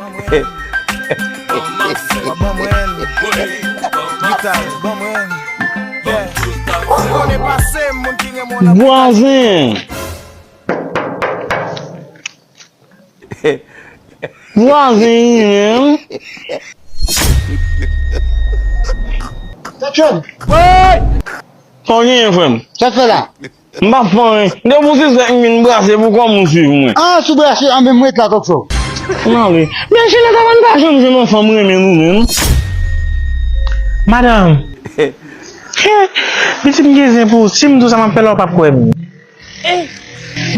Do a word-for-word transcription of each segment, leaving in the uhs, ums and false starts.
Ban mwen. Gita, ban mwen. Yeah. Ou konnen pase m, moun ki gen mwen nan Vwazen. Vwazen, wi, menm. Tchòtchòt! Wi! Sa w genyen, frè m? Sa w fè la? M p ap fè anyen. Depi w se sèk m vin brase pou kòman w swiv mwen. Ah, sou brase, anben m ret la, Tòkchòv. Mande. Men Jenèt, avan n pa janm jwenn yon fanm renmen nou menm. Madanm. Pitit m gen zen pou ou. Si m di w sa m ap fè la, w p ap kwè m.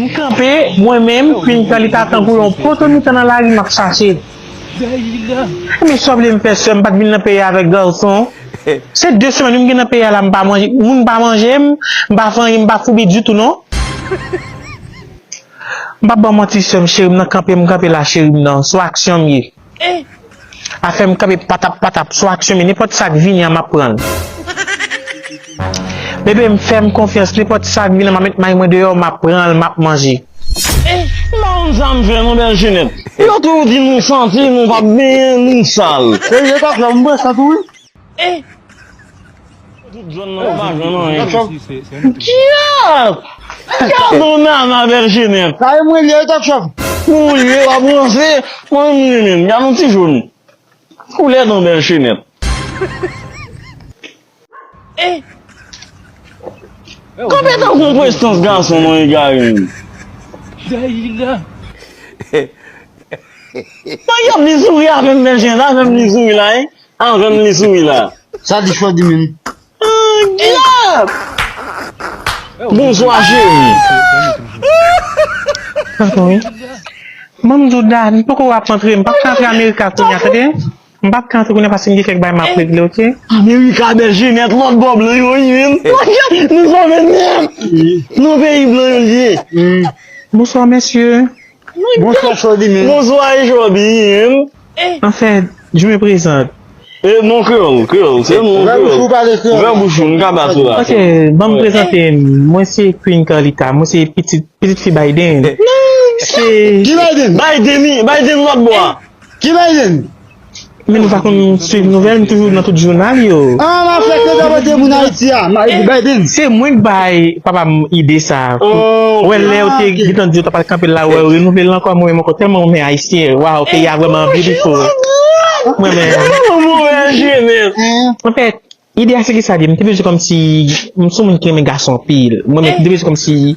M kanpe, mwen menm, Queen Carlita tankou yon poto mitan nan lari, m ap chache. Men sa w vle m fè, sè m, m pa t vin nan peyi a avèk gason. Se de semèn wi m gen nan peyi a la, m pa manje, moun pa manje m, m pa fè anyen, m pa foubi ditou non. M p ap ba w manti, sè m, cheri m nan kanpe, m kanpe la, cheri m nan, sou aksyon m ye. Afè m kanpe patap patap, sou aksyon m ye, nenpòt sa k vini an, m ap pran l. Bebe m, fè m konfyans, nenpòt sa k vini an, m ap met may mwen deyò, m ap pran l, m ap manje. M pa konn sa m fè non, Bèl Jenèt. Yo toujou di nou santi nou p ap benyen, nou sal. Serye, Tòkchòv, m pran sa tou wi. Tout zòn nan yo pa jwenn anyen. Dyab! Gade yon nana, Bèl Jenèt. Sa e mwen li ye, Tòkchòv. Pou ou li ye, w ap ranse, mwen menm m renmen l. Gade yon ti joni. Koulè dan Bèl Jenèt. Kanpe tankou yon prestans gason non, egare menm. Mwen y ap li souri avè m, Bèl Jenèt, avè m li souri la, wi. Avè m li souri la. Sa di Chòdi menm? Ah, dyab! Bonswa, cheri. Ban m di w, Dani, poko w ap antre. M p ap ka antre Amerika kounye a, tande? M p ap ka antre kounye a paske m gen kèk bagay m ap regle, oke? Amerika, Bèl Jenèt, lòt bò blan yo ye menm. Nou sove nèt. Nan peyi blan yo l ye. Bonswa, mesye. Bonswa, Chòdi menm. Bonswa, Chòdi menm. Anfèt, je me présente. E non, kreyòl, kreyòl, se non, kreyòl. Ouvè bouch ou, m ka bat ou la. Ok, ban m prezante m. Mwen se Queen Carlita, mwen se pitit, pitit fi Biden. Se Ki Biden? Biden, Biden lòt bò a. Ki Biden? Men nou pa konn swiv nouvèl, m toujou nan tout jounal yo. Ah, m ap fè kanta pote moun Ayiti a, Biden. Se mwen k bay papa m ide sa. Wè lè yo te gentan di yo t ap al kanpe la, wè yo renouvle l ankò, mwen menm ankò tèlman renmen Ayisyen. Waw, peyi a vrèman beautiful. Mwen menm. Mwen menm. Anfèt, ide a se ki sa di, m te bezwen kòmsi, m se yon moun ki renmen gason anpil. Mwen menm, m te bezwen kòmsi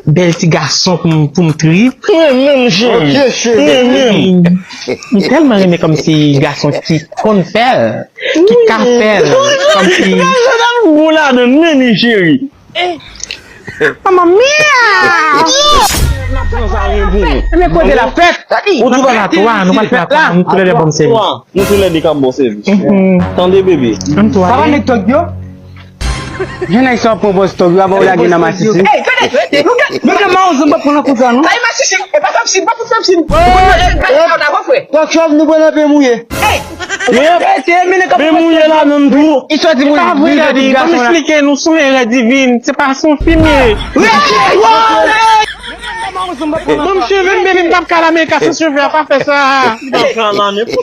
bèl ti gason pou m, pou m trip. Mwen menm, cheri. Mwen menm. M tèlman renmen kòmsi gason ki konn fè l, ki ka fè l, kòmsi. Gason ap gou ladan, men li, cheri. Mamma mia! N ap pran sa menm pou ou. Men kote l ap fèt? Ou di pa la twa, nou pral fè la twa, nou toulède ban m sèvis. Nou toulède k ap ba w sèvis. Tande, bebe. Sa pa nèg tòg yo? Jèn ayisyen ap pran pòz tòg yo, aba w lage nan masisi. Ey, tande, nou gen, nou gen mawozo m pa pran nan kouta, non? Kay masisi, e pa fè m sin, pa fout fè m sin. Ou konn nan kay sa w ta pran frè. Tòk chòv nou pran nan pe mouye. Ey! Wi. Rete, men nèg ap Men mouye la menm tou. Li sòti pou li vin tout gason la. Ban m esplike nou sou erè divin. Se pa sou fim ye. Ban m cheve m, bebe, m p ap ka al Amerika san cheve a, pa fè sa. M p ap ka al Amerika.